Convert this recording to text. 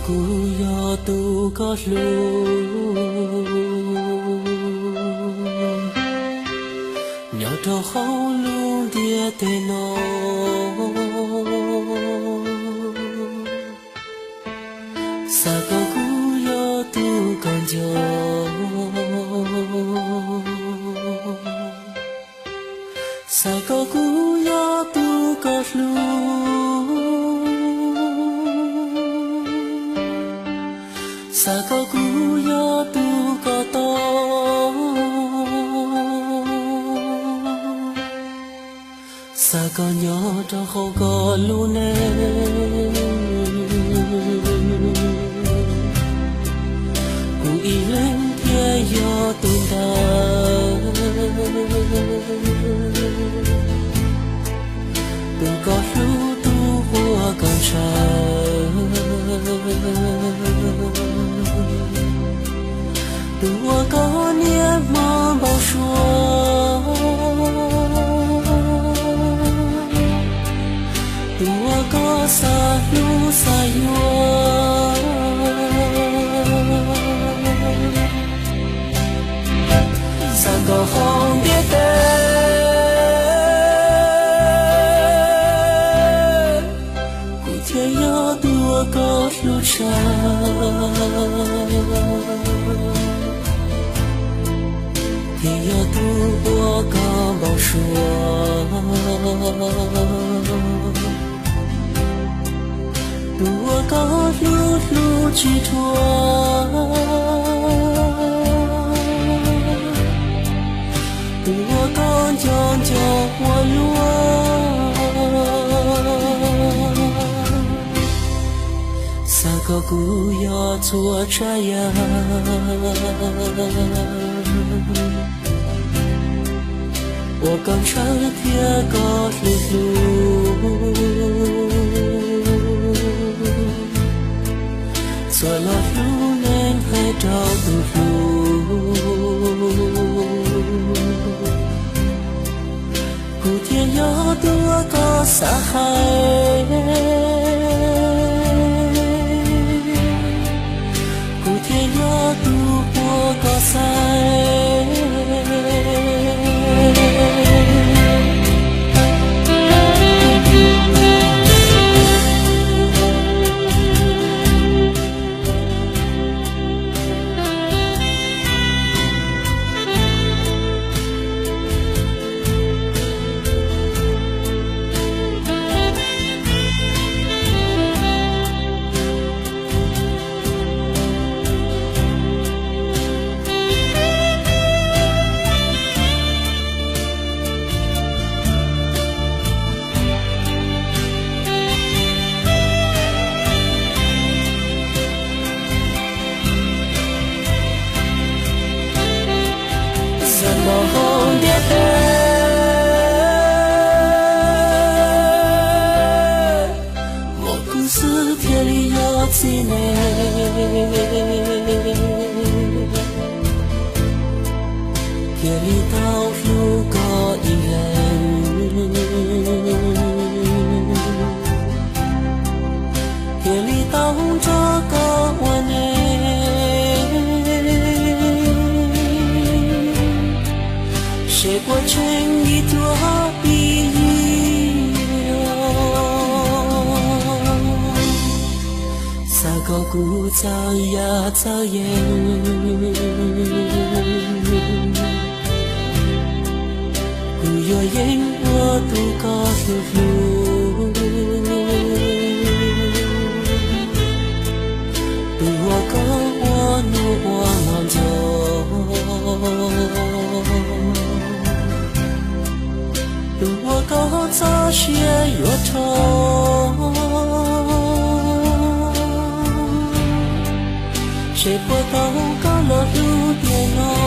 Kuv yog tus koj hlub, nyob rau hauv lub ntiaj teb no. Xav kom kuv yog tus koj nco, xav kom kuv yog tus koj hlub, xav kom kuv yog tus koj tau, xav kom nyob rau hauv koj lub neej. Kuv ib leeg thiaj yog tus ntawd, tus koj hlub, tus uas koj ntshaw, tus uas koj niaj hmo npau suav, tus uas koj xav hlub xav yuav. Xav kom hauv ntiaj teb, kuv thiaj yog tus uas koj hlub tshaj, thiaj yog tus uas koj npau suav, tus uas koj hlub hlub tsis dhuav, tus uas koj nco nco ua luaj. Xav kom kuv yog txhua tsav yam uas koj ntshaw thiab koj hlub hlub, txhua lo lub neej hais rau tus hlub. Kuv thiaj yog tus uas koj xav hais, kuv thiaj yog tus uas koj xaiv. Xav kom hauv ntiaj teb, muaj kuv xwb thiaj li yog txiv neej, thiaj li tau hlub koj ib leeg, thiaj li tau nrog koj ua neej, seb puas tsheej ib cuab ib yig. Xav kom kuv txawj yam txawj yeeb, kuv yuav yeej ua tus koj hlub hlub, tus uas koj ua hnub ua hmo nco, tus uas koj txoj sia yuav rho, seb puas tau koj los hlub tiag no.